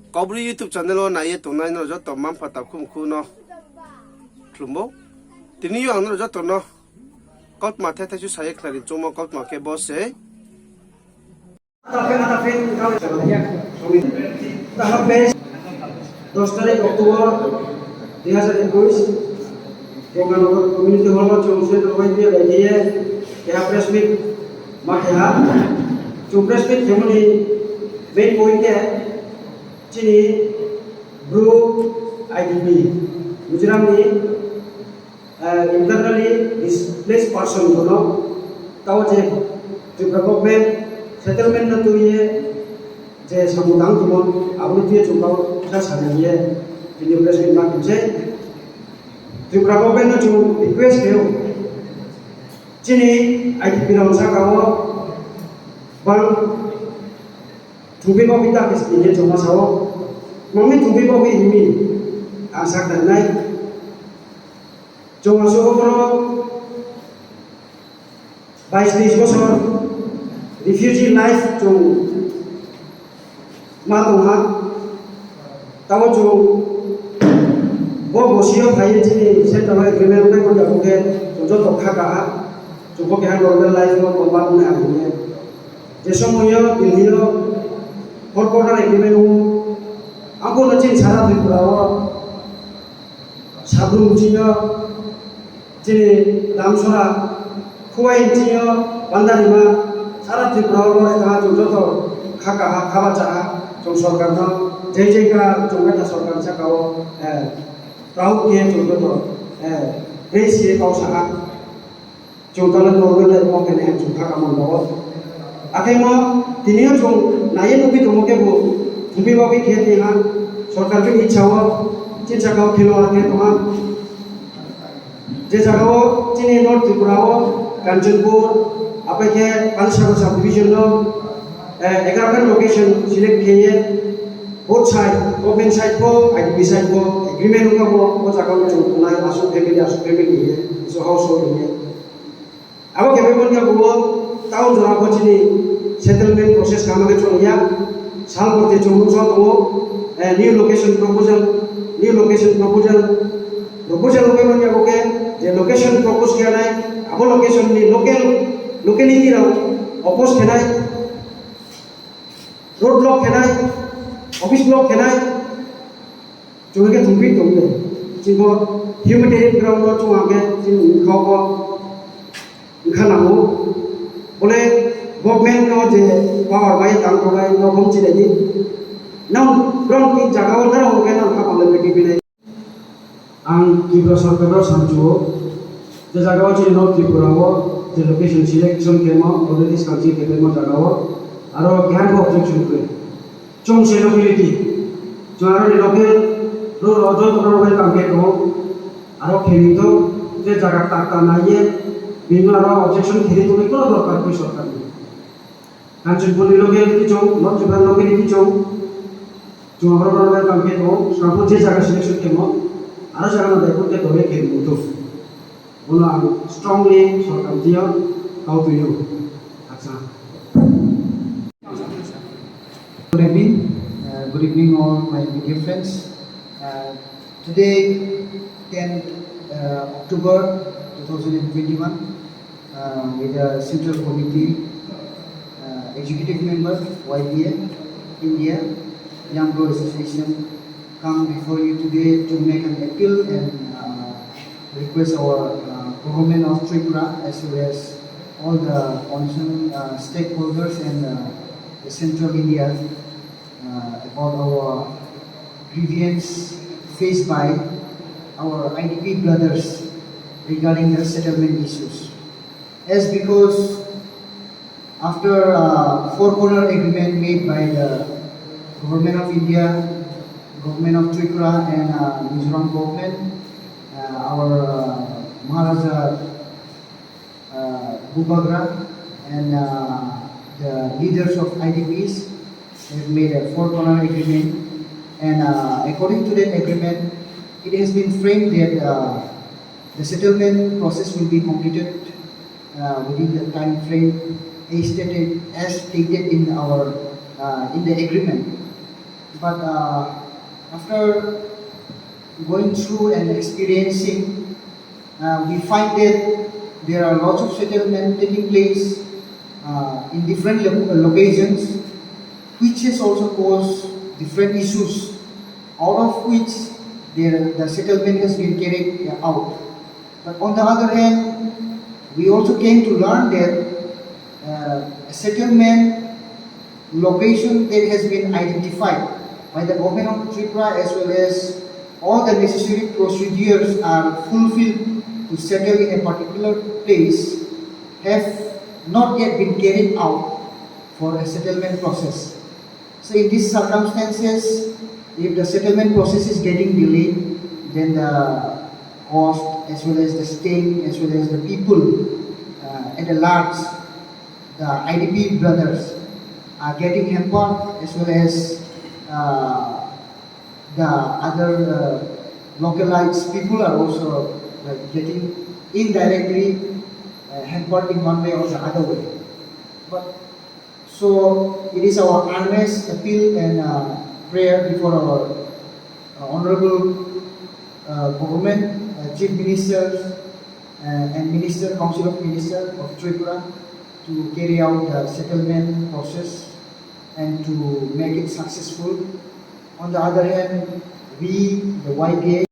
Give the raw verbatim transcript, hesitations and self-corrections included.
Kaubru YouTube channel wo nai ye tongnai nrao joto mma-mpha takhu mkhu no khlumbo. Tini yo ang nrao joto no kautma thethai su sa ye khnari choungmo kautma khe bo se. Taha page, dos tarik October dui hazar ekuis, Ganganagar Community Hall wo chung Central Y B A bai khe ye keha press meet ma khe ha. Chung press meet khemo ni main point khe chini Bru I D P, Mizoram ni internally displaced person rao no, tao je Tripura government settlement no tui ye je samung tang tongmo, abo no tui ye chung kau sa sa ni ye tini press meet ma khe se. Tripura government no chung request khe ou, chini I D P rao saka wo bang thungphi baoh phi ta khe sini ye chung ma sa ou, mami thungphi baoh phi hing mi ang sakhnari nai. Chung asuh boro bais teis bosor refugee life chung ma tong ha. Tao chung bo bosi yo phai ye chini central agreement ongnaimo ni abo khe chung joto khaka ha. Chung bo keha normal life wo tongma tongnai ha hing ye. Je somoi yo Delhi yo four corner agreement ong, ang pho no chini sara Tripura wo Sabrum chini yo, chini Damsora, Khuwai chini yo, Bandarima, sara Tripura wo lore thanng ha chung joto khaka ha, khaba cha ha, chung sorkar no, jai jai ka chung betha sorkar saka wo proud khe chung joto praise ye kau sa ha. Chung tala normal life wo khe nai chung khaka mon ba wo. Akhe mo tini yo chung nai ye nuhphi tongmo khebu, thungphi baoh phi khe tei ha, sorkar bini icha wo, chini saka wo khilwar khe tong ha. Je zaga wo chini North Tripura wo Kanchanpur, apai khe Panisagar subdivision no, egaro khan location select khe ye, both side, government side pho, I D P side pho, agreement ong kha bo, bo zaga wo chung tongnai asuh family, asuh family hing ye, asuh household hing ye. Abo khe beboni yago wo town jora pho chini settlement process kama khe chung ya, sal porti chung nuhsao tong ou, new location proposal, new location proposal, proposal ong beboni yago khe, je location propose khe nai, abo location ni local, locality rao oppose khe nai, road block khe nai, office block khe nai, chung khe thungphi tong de. Chini bo humanitarian ground no chung ang khe chini kau pho ongkha nang ou. Bole government no je power bai ye tang tongnai no bom chilai di. Nang brao ni zaga wo nrao hing khe nang kha pang le bedi binai. Ang Tripura sorkar no samchu ou, je zaga wo chini North Tripura wo je location selection khemo already skang chini khe phaimo zaga wo, aro keha pho objection kroi. Chung se locality, chung aro ni local brouh rao joto no welcome khe tong ou, aro khe ni to je zaga kta kta nai ye, bini aro objection khe ni tongnai kuno dorkar kroi sorkar ni. Kanchanpur ni locality chung, North Tripura locality chung, chung abo rao no welcome khe tong ou, skang pho je zaga selection khemo, aro zaga no daiphor khe tong ye khe ni tong. Bono ang strongly sorkar thing yo kau tui ou. Acha. Good evening. Uh, good evening, all my media friends. Uh, today, tenth uh, October two thousand and twenty-one, uh, with the Central Committee, uh, Executive Member, Y B A, India, Young Bru Association, come before you today to make an appeal and, uh, request our, uh, government of Tripura as well as all the concerned, uh, stakeholders and, uh, the Central India, uh, about our grievance faced by our I D P brothers regarding the settlement issues. As because after, uh, four corner agreement made by the Government of India, Government of Tripura and, uh, Mizoram government, uh, our, uh, Maharaja, uh, Bubagra and, uh, the leaders of I D Ps have made a four corner agreement, and, uh, according to that agreement, it has been framed that, uh, the settlement process will be completed, uh, within the time frame as stated, as stated in our, uh, in the agreement. But uh, after going through and experiencing, uh, we find that there are lots of settlement taking place uh, in different lo- locations, which has also caused different issues, out of which there, the settlement has been carried out. But on the other hand, we also came to learn that uh, a settlement location that has been identified by the government of Tripura as well as all the necessary procedures are fulfilled to settle in a particular place have not yet been carried out for a settlement process. So in these circumstances, if the settlement process is getting delayed, then the cost as well as the state as well as the people uh, at the large, the I D P brothers are getting hampered as well as uh, the other uh, localized people are also like getting indirectly uh, hampered in one way or the other way. But so it is our earnest appeal and uh, prayer before our uh, honorable uh, government, uh, Chief Minister, uh, and Minister, Council of Minister of Tripura to carry out the settlement process and to make it successful. On the other hand, we, the Y B A,